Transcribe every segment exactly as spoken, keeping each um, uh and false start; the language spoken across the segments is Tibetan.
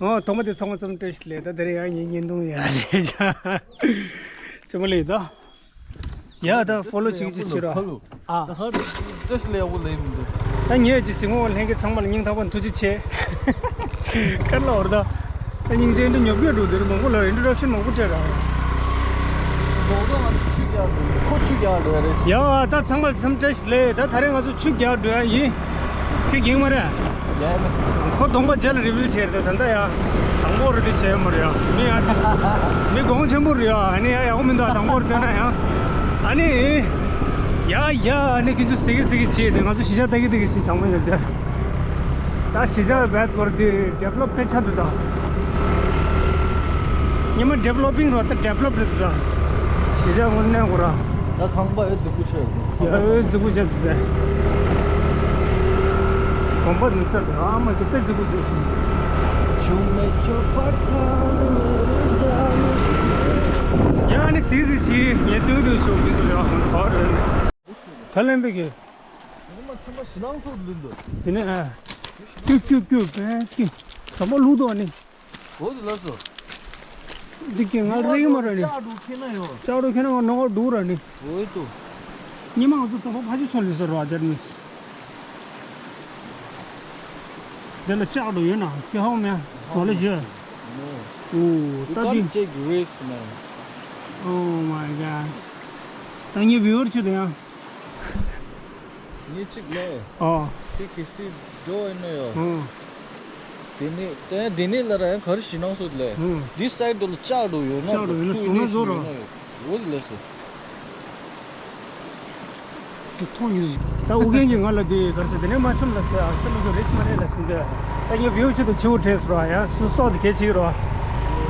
ཨོ། ཐོག་མ་དེ་ཚང་མ་ཚང་མ་བཀྲ་ཤིས་བདེ་ལེགས། ད་དེ་རིང་ཡང་ངའི་བརྙན་ཐུང་ཡ་རེད་ཅག་ཚང་མ་ལེགས་ད། ཡ་ད་ཕོ་ལོ་བྱེད་ཀྱི་བྱེད་རོགས། ཨ། ད་ཧར་བཀྲ་ཤིས་ལེགས་ཡག་པོ་ལེགས་མི་འདུག་ད་ངས་ཅི་ཟིང་བ་ལྷན་རྒྱས་ཚང་མ་ལ་སྙིང་ཐག་པ་ཐུགས་རྗེ་ཆེ། ཁར་ལ་འོར་ད། ད་སྙིང་རྗེ་འདི་ཉོབ་ཀྱི་འགྲོ། འདིར་མང་པོ་ལ་ཨིན་ཊྲོ་ཌག་ཤན་མང་པོ་སྤྲད་ར། ལོག་ལོག་ང་ཚོ་ཆུ་རྒྱག་འགྲོ། ཁོ་ཆུ་རྒྱག་འགྲོ་ཡ་རེད། ཡ་ད་ཚང་མ་ལ་ཚང་མ་བཀྲ་ཤིས་ལེགས། ད་ད་རེས་ང་ཚོ་ཆུ་རྒྱག་འགྲོ་ཡ་ཡིན། ཁྱོད་རྒྱུག་མ་རེད། ཡ་ཡ། ཁོ་གདོང་པ་རྗེས་ལ་རི་བིལ་བྱས་རེད། ད་ལྟ་ཡ། དང་པོ་རེད་དེ་བྱས་མ་རེད་ཡ། མི་ཡ་དེ་མི་གོང་ཆེན་པོ་རེད་ཡ། ཨ་ནི་ཡ་ཡག་པོ་མི་འདུག་དང་པོ་རེད་བསྟན་ན་ཡ། ཨ་ནི། ཡ་ཡ། ཨ་ནི་ཁྱོད་ཚོ་ཟེར་གི་ཟེར་གི་བྱས་ཏེ་ང་ཚོ་གཞིས་ཆགས་ལྟ་གི་ལྟ་གི་བྱས། དང་པོ་ཡ་དེ། ད་གཞིས་ཆགས་བེད་སྐོར་དེ་ཌི་ཝེ་ལོབ་དཔེ་ཆ་འདུག་ད། ཉི་མ་ཌི་ཝེ་ལོ་པིང་རོ། ད་ཌི་ཝེ་ལོབ་རེད་འདུག་ད། གཞིས་ཆགས་དངོས་གནས་ཁོ་ར། ད་ཁང་པ་ཨེ་རྫིག་པོ་ཆགས་ཡོད། ཡ་ཨེ་རྫིག་པོ་ཆགས་འདུག་ད། གོམ་པ་འདི་ལྟར་ཨ་མ་གི་དཔེ་རྫིག་པོ་བཟོས་ཤིང་། ཆུ་མེད་ཆོ་པ་ཐང་། ཡ་ཨ་ནི་ཟིག་ཟིག་ཅིག་ངས་ལྟོས་ལྟོས་ཆོག་གི་ཚོ་ཡ་ཧོན་བར་རེད། ག་ལེན་པའི་གི། ཉི་མ་ཆུ་མ་ཞི་ལང་ཚོ་ལུས་འདུག་དེ་ནས་ཨ། ཀྱུ་ཀྱུ་ཀྱུ་བེན་སི་ཀི། ཟམ་པ་ལུག་འདུག་ཨ་ནི། འོ་དེ་ལགས་སོ། འདི་གི་ང་རེ་གི་མ་རེད་ནི། ལྕགས་འགྲོ་ཁྱེར་ན་ཡོད། ལྕགས་འགྲོ་ཁྱེར་ན་ང་ནོར་འགྲོ་ར་ནི། འོ་དུ། ཉི་མ་ང་ཚོ་ཟམ་པ་ཕ་ཆེ་ཆོ་ལུས་ས་ར་དེར་ནི། དེ་ལ་ལྕགས་འགྲོ་ཡོད་ན་ཁྱེད་ཧོ་མེ། ཧོ་ལེ་ཇེ། No. ཨོ། You ད་འདི། Can't take risk, man. Oh my god. ད་ངའི་བི་ཡུ་ཨར་ཆེད་དུ་ཡང་། ངས་གཅིག་ལབ། ཨོ། དེ་གལ་སྲིད་འགྲོ་ཡིན་ན་ཡང་། ཨོ། དེ་ནས་དེ་དེ་ནས་ལ་ར་ཡང་ག་རེ་ཞིག་གནང་སོང་ལས། ཨོ། འདི་སའི་ཌི་ལ་ལྕགས་འགྲོ་ཡོད་ན། ལྕགས་འགྲོ་ཡོད་ན་ཚུར་བཟུང་ན་ནས་བཟོ་ཞིག་ར། ཡོད་ན་ཡོད། འོ་དེ་ལས་སོ། དེ་མཐོང་ཡོད། ད་ཨུ་རྒྱན་གྱིས་ང་ལ་དེ་ག་རེ་ཟེར། དེ་ནས་མ་ཆོམ་ལ་ཟེར། ཨ་ཆོམ་ཚོ་རེས་མ་རེད་ལ་ཟེར་འདོད། ད་ངས་བེའུ་ཆེད་དུ་ཆེ་བོ་དྲན་སོང་ར། ཡ་སུ་སོགས་དེ་གལ་ཆེ་གི་ར།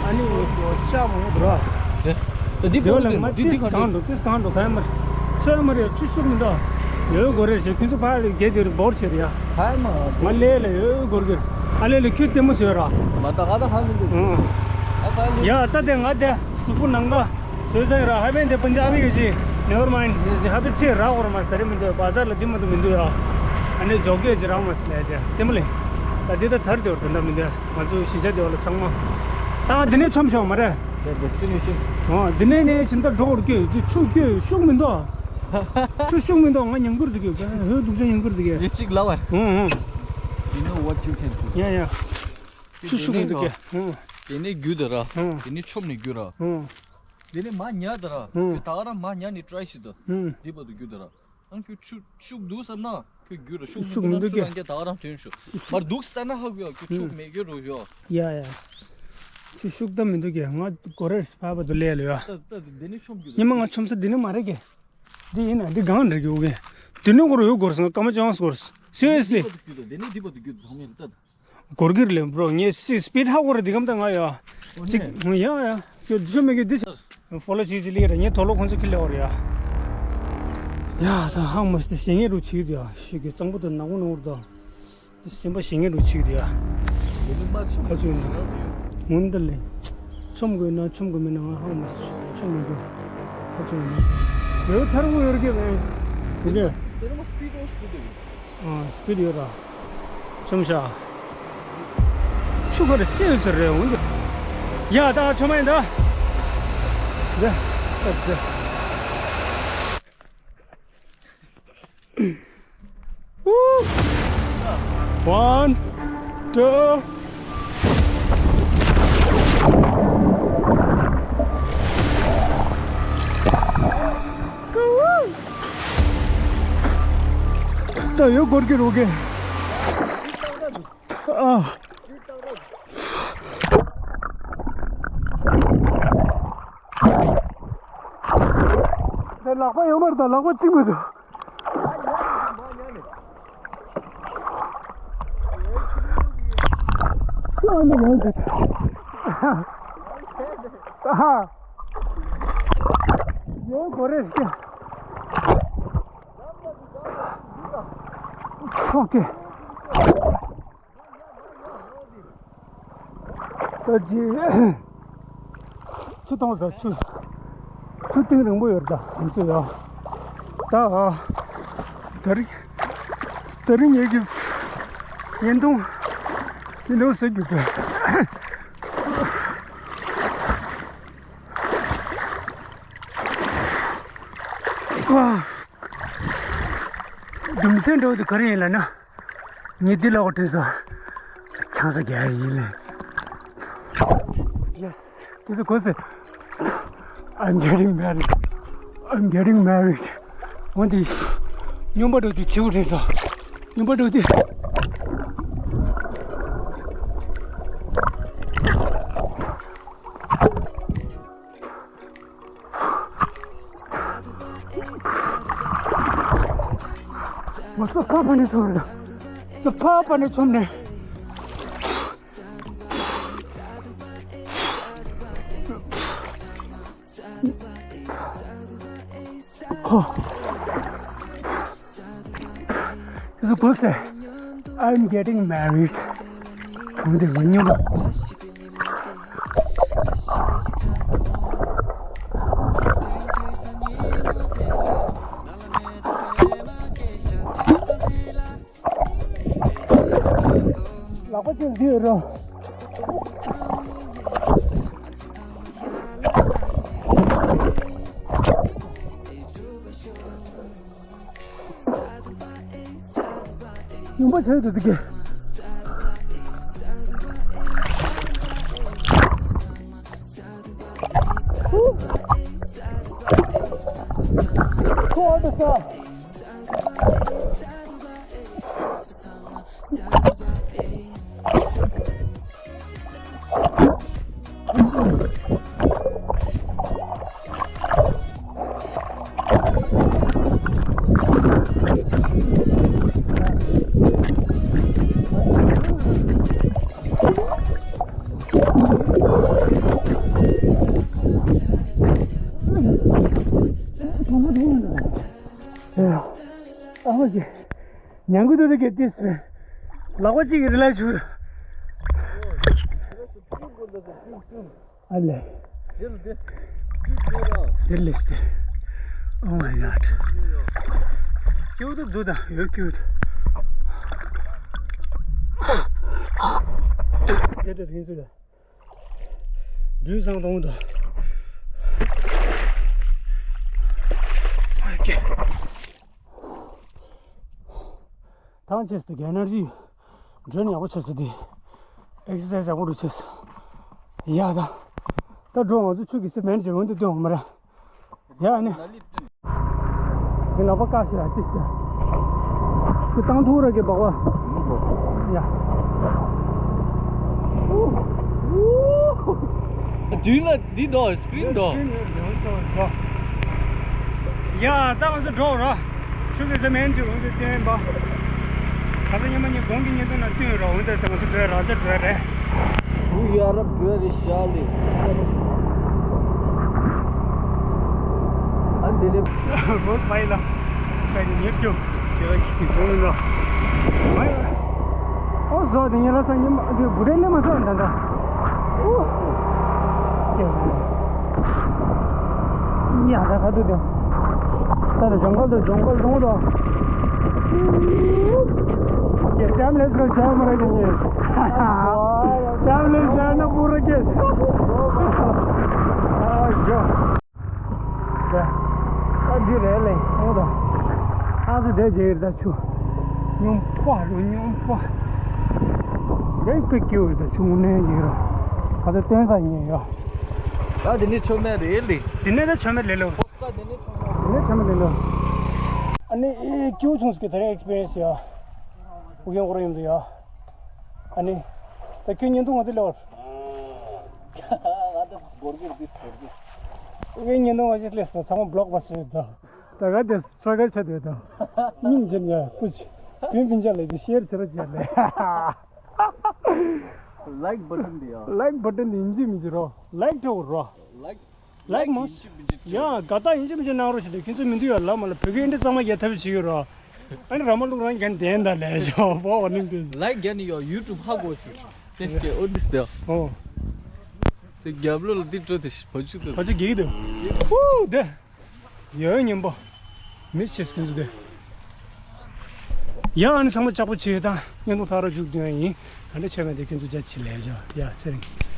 ཨ་ནི་ལྕགས་མང་པོ་འདུག་ར། དེ་དེ་འདི་དེ་བ་ལ་ང་ཏིས་གང་འགྲོ་ཏིས་གང་འགྲོ་ག་ཡ་མ་རེད། ཆོས་མ་རེད། ཆུ་ཤུགས་མི་འདུག་ཡོད་དགོས་རེད་ཞེས་ཁྱོད་ཚོ་ཕར་ལ་རྒྱལ་དེ་རུ་འབོར་བྱེད་རེད་ཡ། ཧའི་མ། ང་ལས་ལ་ཡོད་དགོས་རེད། ཨ་ལས་ལ་ཁྱོད་ལྟད་མོ་བཟོས་ར། མ་ད་ང་ད་ཧ་མི་འདུག་ཨང་། ཨ་ད་ལས། ཡ་ད་དེ་ང་དེ་གཟུགས་པོ་ནང་པ་བཟོས་ཚར་ར། ཧ་པན་དེ་པན་ཇ་བི་གི་ཅི། Never mind. ཧ་པན་ཚེ་རག་གོ་ར་མ་ཟ་རེ་མི་འདུག་བ་ཟར་ལ་དེ་མ་འདུག་མི་འདུག་ཡ། ཨ་ནི་ཇོ་གེ་ཅི་རག་མ་ཟ་ལས་ཅི་སེམས་ལས། ད་དེ་ད་ཐར་དེ་བར་དོན་དག་མི་འདུག་ང་ཚོ་གཞིས་ཆགས་དེ་བ་ལ་ཚང་མ། ད་ང་དེ་ནས་མཆོམ་ཤོག་མ་རེད། The destination. ཨོ། འདི་ནས་ནས་ཕྱིན་ད་འགྲོ་བར་སྐྱོད། འདི་ཆུ་སྐྱོད་ཤུགས་མི་འདུག་ཆུ་ཤུགས་མི་འདུག་ང་ཉམས་ཁུར་འདུག་གི། ཧོད་སྡུག་ཅག་ཉམས་ཁུར་འདུག་གི། ཡེ་གཅིག་ལབ་བ། ཧུང་ཧུང་། You know what you can do. ཡ་ཡ། ཆུ་ཤུགས་མི་འདུག་གི། ཧུང་། དེ་ནས་རྒྱུ་དེ་ར། ཧུང་། དེ་ནས་ཆོམ་ནས་རྒྱུ་ར། ཧུང་། དེ་ནས་མ་ཉལ་དེ་ར། ཧུང་། ཁྱོད་ད་ག་རང་མ་ཉལ་ནས་ཊི་རའི་བྱེད་དོ། ཧུང་། འདི་བར་དུ་རྒྱུ་དེ་ར། ཨང་ཁྱོད་ཆུ་ཤུགས་འདུག་བསམ་ན་ཁྱོད་རྒྱུ་ར། ཤུགས་མི་འདུག་ན་ཤུགས་མི་འདུག་ཚུར་ཨང་ཀྱང་ད་ག་རང་ཐོན་ཤོག་མར་འདུག་སྟ་ན་ཧ་གོ་ཡ། ཁྱོད་ཤུགས་མེད་རྒྱུ་རུ་ཡོ། ཡ་ཡ། ཆུ་ཤུགས་ད་མི་འདུག་གི། ང་གོ་རེ་ཕ་བ་དུ་ལས་ལ་ཡོད། ད་ད་འདི་ནས་ཆོམ་རྒྱུ་ཉི་མ་ང་ཆོམ་ས་འདི་ནས་མ་རེད་གི། འདི་ཡིན་ན་འདི་གང་རེད་གི་འུ་གི། འདི་ནས་གོ་རུ་ཡོད་གོ་རེ་སོང་སྐར་མ་བཅོ་ལྔ་སྐོར། Seriously། འདི་བར་དུ་རྒྱུ་ད། འདི་ནས་འདི་བར་དུ་རྒྱུ་ད། ཐང་མེད་ད། གོར་གིར་ལེམ་བྲོ། ངས་སི་སྤིཌ་ཧ་གོ་རེ་འདི་གམ་ད་ང་ཡ། ཨོ་ཅིག་ནས། ཡ་ཡ། ཁྱོད་འདི་ཆོ་མེད་གི་འདི། ཧྥོ་ལོ་བྱེད་ཅི་ལི་ར། ངས་དོ་ལོ་ཁོང་ཚོ་ཁི་ལེ་བ་རེ་ཡ། ཡ་ད་ཧང་མ་སི་ཞེ་ངེ་རུ་ཆིག་དེ་ཡ། ཤི་གི་གཙང་པོ་དུ་ནག་པོ་ནོར་ད། འདི་སེམས་པ་ཞེ་ངེ་རུ་ཆིག་དེ་ཡ། འདི་ནི་མ་ཆུ་ཁ་ཆུ་ནི། ངུན་ད་ལེ། ཆོམ་དགོས་ན་ཆོམ་དགོས་མེད་ན་ང་ཧང་མ་སི་ཆོམ་མི་འགྱོ། ཁ་ཆུ་ནི། ཡོད་ཐར་མོ་ཡོད་གི་མེད། དེ་ལེ། དེ་ནི་མ་སྤིཌ་ཨོ་སྤིཌ་དེ། ཨ་སྤིཌ་ཡོད་ར། ཆོམ་ཤ། ཆུ་ཁར་ཅི་ཡོད་ཟེར་རེད་འོང་། ཡ་ད་ཆོམ་ཡིན་ད། འདི། འདི། One, two. ད་ཡོད་སྐོར་གི་རོ་གེ། ཨ། ད་ལག་པ་ཡོད་མ་རེད། ད་ལག་པ་གཅིག་མི་འདུག་ཡོད་གོ་རེ་སྐྱེ། ཨོ་ཀེ། ད་ཅི། ཆུ་གཏོང་ས་ཆུ། ཆུ་གཏིང་རིང་པོ་ཡོད་ད་ང་ཚོ་ཡ། ད། ད་རིང་། ད་རིང་ངེད་ཀྱི་བརྙན་ཐུང་ ནི་ལོ་སེ་རྒྱུག་པ། རྒྱུ་མཚན་འདྲ་བོ་དེ་ག་རེ་ཡིན་ལབ་ན། ངས་འདི་ལ་འོ་དྲན་སོང་། ཆང་ས་རྒྱག་ཡ་ཡིན་ལེ། Yes, this is good. I'm getting married. I'm getting married. འོན་ཏེ། སྨྱོན་པ་འདྲ་བོ་དེ་བྱེད་དགོས་དྲན་སོང་། སྨྱོན་པ་འདྲ་བོ་དེ། ང་ཚོ་ཕ་ཕ་ནས་ཐོན་རེད། ཚོ་ཕ་ཕ་ནས་ཆོམ་ནས། ཁོ། This is Bush. I'm getting married. འོན་ཏེ་ང་སྨྱོན་པ། ལག་པ་ཅིག་འདི་ཡོད་རོ། ཡོང་པ་བྱས་འདུག་གི། ཁོ་འདི་ས། ཨ་ཧོ་ཀྱི། ཉང་ཀུ་ཏུ་ཏུ་གེ་ཏིས། ལག་པ་གཅིག་གིས་རི་ལ་བྱུག་ཨ་ལེ། དེ་ལེ་སྟེ། Oh my God. ཀྱུ་ཏུ་དུ་དང་ཡོད་ཀྱུ་ཏུ། དེ་དེ་རིང་སུ་ལ། བདུན་སང་གཏོང་དང་། ཨོ་ཀེ། ཐང་ཆད་སྟེ་ག་ནར་ཇི་ཡོད། འགྲོས་ནི་ཡག་པོ་ཆགས་སོང་དེ། ཨེག་སར་སའི་སི་ཡག་པོ་རུ་བྱས་སོང་། ཡ་ད། ད་འགྲོ། ང་ཚོ་ཆུ་གི་སེ་མེན་ཇི་འོན་ཏེ་སྟོན་འོང་མ་ར། ཡ་ཨ་ནི། ངའི་ལག་པ་བཀག་ཤི་ར་ཅི་ཤི། ཁྱོད་བཏང་ཐུག་ར་གི་སྦག་བ། ཡ། དུས་ལ་འདི་འདུག་སི་ཀྲིན་འདུག་ཡ་ད་ང་ཚོ་འགྲོ་ར། ཆུ་གི་སེ་མེན་ཇི་འོན་ཏེ་སྟོན་པ། ད་ལྟ་ཉི་མ་གཉིས་གོང་གི་བརྙན་ཐུང་ནང་བསྟན་ར། འོན་ཏེ་ད་ང་ཚོ་འགྲོ་ར་ཅག་འགྲོ་རེད། བུ་ཡ་རབས་འགྲོ་རེད་ཤག་ལེ། ཨ་འདི་ལེ། བོད་ཕ་ཡི་ལ། ས་ཡི་ཉེར་སྐྱོབ། ཁྱེད་ཀྱི་དོན་ལ། ཨོ་བཟོ་དེ་ཉེ་ལ་ས་ཉི་མ་དེ་བུ་རེ་ལེ་མ་སོང་ད་ད། ཨོ། ཡ་ད་ག་དུ་དེ། ད་ད་ཇོང་གལ་དུ་ཇོང་གལ་དུ་དོ། ཀྱེ་ཅམ་ལེ་སོ་ཅམ་རེ་གི་ཉེ། ཅམ་ལེ་ཤ་ན་བུ་ར་ཀྱེ། ཨ་ཡོ། ད་འདི་རེད་ལེ་ཨོ་ད། ཨ་ཙི་དེ་རྗེས་ད་ཆུ། སྨྱོན་པ་རུ་སྨྱོན་པ། རེད་ཀི་ཀིའུ་ད་ཆུ་ངུ་ནས་ཡིན་ར། ད་ད་སྟོན་ས་ཉེ་ཡོ། ད་འདི་ནི་ཆུ་མེད་རེད་ལེ། འདི་ནས་ད་ཆུ་མེད་ལེ་ལོ། ས་འདི་ནི་ཆུ་མེད། འདི་ནས་ཆུ་མེད་ལེ་ལོ། ཨ་ནི་ཨེ་ཀིའུ་ཆུང་སི་གི་ད་རེད་ཨེག་སི་པི་རི་ཡན་སི་ཡ། ཨུ་ཡོན་ཁོ་ར་ཡོང་དུ་ཡ། ཨ་ནི། ད་ཁྱོད་བརྙན་ཐུང་ང་དེ་ལོར། ང་ད་སྒོར་གྱི་རུ་པིས་སྒོར་གྱི། ཨུ་ཡོན་བརྙན་ཐུང་ང་ཅི་ལས་སོང་ཚང་མ་བི་ལོག་པ་སི་རེད་ད། ད་ག་དེ་སྲོག་ཁ་ཆད་དེ་དང་། སྙིང་རྗེ་ཡ་ཀུ་ཅི། བུན་བིན་ཅ་ལེ་དེ་ཤེར་ཆེ་ར་ཆེ་ལེ། ལའིཀ་བ་ཊན་དེ་ཡ། ལའིཀ་བ་ཊན་དེ་ཡིན་གཅིག་མིན་གཅིག་རོ། ལའིཀ་འགྲོ་རོ། ལའིཀ་ལའིཀ་མོ། ཡ་ག་ད་ཡིན་གཅིག་མིན་གཅིག་གནང་རོགས་ཞེས་ལེ། ཁྱེད་ཚོ་མི་འདུག་ཡ་ལ་མ་ལ་བོད་སྐད་འདི་གཙང་མ་རྒྱག་ཐབས་ཤིག་ཡོད་རོ། ཨ་ནི་ར་མ་ལུག་རང་རྒྱན་ལྡན་ད་ལེ་ཞོ་བོ་ཨོ་ནིམ་དེ། ལའིཀ་རྒྱག་ནི་ཡོ་ཡུ་ཊུབ་ཧ་གོ་ཆུ་ཆུ། དེ་སྐད་ཨོ་དིས་དེ། ཨོ། དེ་རྒྱབ་ལོ་ལ་དེ་སྤྲོ་དེ་ཞིག་བ་ཆུ་དེ། བ་ཆུ་གེག་དེ། ཧུ་དེ། ཡོད་ཉན་པོ། མི་ཤེས་ཀུན་ཚོ་དེ། ཡ་ཨ་ནི་ཚང་མ་ལྕགས་པོ་ཆེ་དང་བརྙན་ཐུང་ཐག་ར་འཇུག་དོན་ཡིན། ག་འདྲ་བྱས་ན་དེ་ཁྱེད་ཚོ་ཅག་ཅིག་ལས་བྱ་ཡ་ཚེ་རིང་།